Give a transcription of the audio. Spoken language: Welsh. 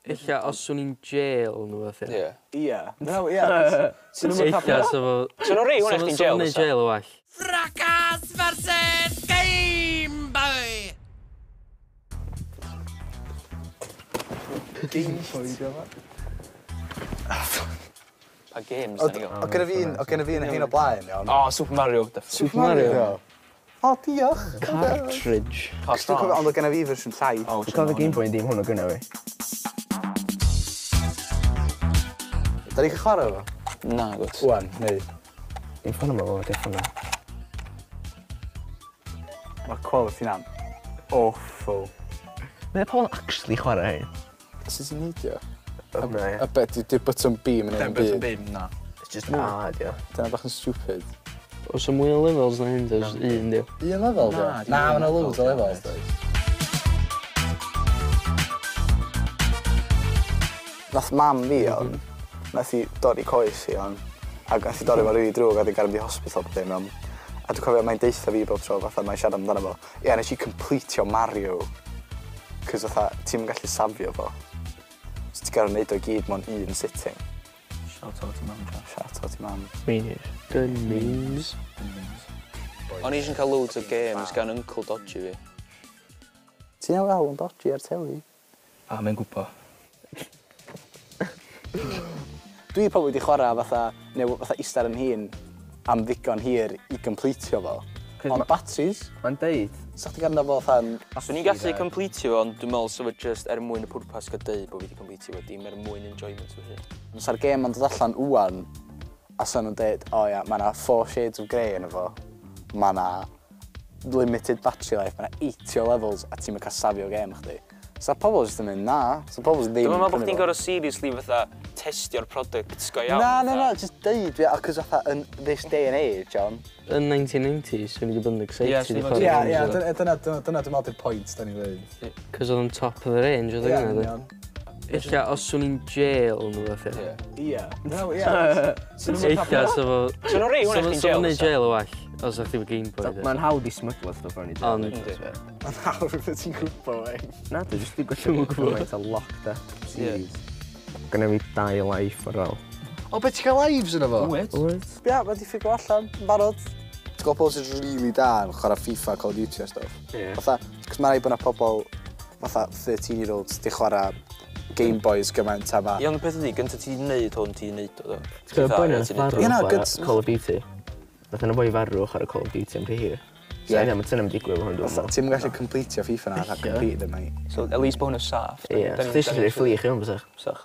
Ella os swn i'n jail neu beth, ie. Ie. Ie. No, ie. Ella sa fo. So nhw'n rei hwnna chdi'n jail, Sa fo'n jail o well. Fracas versus Game Boy! Game Boy, di o. Pa games da ni gael? O gyda fi un, o gyda fi un hyn o blaen, iawn. O, Super Mario. Super Mario. O, diolch. Cartridge. Dwi'n cofio, ond o gyda fi fersiwn llai. Dwi'n cofio Game Boy yn dim hwnnw gynna fi. Da ni'n chwarae fo? Na, gwt. Wan, neu. Dim ffôn yma fo, dim ffôn yma. Mae'r quality na'n awful. Mae pobl yn actually chwarae hyn. Sut ti'n neidio? Na, ie. A bet, di'r button B yn un Button byd. B, na. It's just A, dio. Dyna bach yn stupid. Oes o mwy o levels na hyn, does un, dio. Un lefel, di? Na, dim Na, un mae'n lefel, loads o dio. levels, does. Nath mam fi, iawn, nath i dorri coes i, iawn, ac nath i dorri fo'n rili drwg, a oedd hi'n gael mynd i hospital bob dim, iawn. A dwi'n cofio mae'n deutha fi bob tro, fatha mae'n siarad amdano fo. Ie, nes i completio Mario, cos fatha, ti'm yn gallu safio fo. So ti'n gorfod neud o i gyd mewn un sitting. Shout out i mam, Josh. Shout out i mam. Meinir. Gun memes. O'n i eisiau cael loads o games gan Uncle Dodgy fi. Ti'n iawn alw yn dodgy ar teli? A, mae'n gwybod. Dwi probably wedi chwarae fatha, neu fatha eistedd yn hun am ddigon hir i completio fo. Cos Ond ma- batteries, Mae'n deud, sa chdi ganddo fo fatha... Swn i'n gallu completio fo, ond dwi'n meddwl sef just er mwyn y pwrpas gael deud bod fi wedi completio fo, dim er mwyn enjoyment fy hun. Sa'r gêm yn dod allan ŵan, a sa nhw'n deud, o ia, mae yna Four Shades of Grey yn efo, mae yna limited battery life, mae yna 80 o levels, a ti'n cael safio gêm chdi. Sa pobl jyst yn mynd, na. Sa pobl jyst ddim Dwi'n yn meddwl bod prynu chdi'n fo. gorfod seriously fatha testio'r products go iawn. Na, na, na, fatha. just deud, ia, cos fatha yn this day and age, iawn. Yn 1990s, swn i wedi bod yn Ie, excited swn i i fod- chwarae Ie, games ie, oedd o. dyna, dyna, dyna dwi'n meddwl di'r pwynt, da ni'n dweud. Cos oedd o'n top of the range, oedd Ie, o'n union. Ella os swn i'n jail neu beth, ie. Ie. No, ie. Ella sa fo. So nhw'n rei hwnna chdi'n Sa jail, fo'n neud fysa? jail o well, os o'ch chi efo Game Boy. de. mae'n hawdd i smyglo stwff fewn i jail. Ond- Yndi. Mae'n hawdd rhywbeth ti'n gwybod, ei. Na, dwi jyst di gwella gymaint o locked up series. Gynna fi dau life ar ôl. O, beth ti'n cael lives yna fo? Wyt? Wyt? Ia, mae di ffigur allan, yn barod. Ti'n gwybod pobl sy'n really da yn chwarae FIFA, Call of Duty a stuff? Ie. Fatha, cos mae'n rhaid bod yna pobl, fatha 13-year-olds, di chwarae Game Boys gymaint a ma. Ie, ond y peth ydi, gyntaf ti 'di neud hwn, ti 'di neud o, do. Ti'n gwybod boi nath farw Ie, na, chwarae good- Call of Duty? Nath yna boi farw chwarae Call of Duty am rhy hir. So Ie. yeah. mae tynna'm digwydd efo hwn, dwi'n Fatha, meddwl. ti'n gallu completio FIFA na, fatha Ella. complete them, mate. So, at least bod hwn yn saff. Ie, chdi eisiau rhoi fflich iawn, bysach? Sach.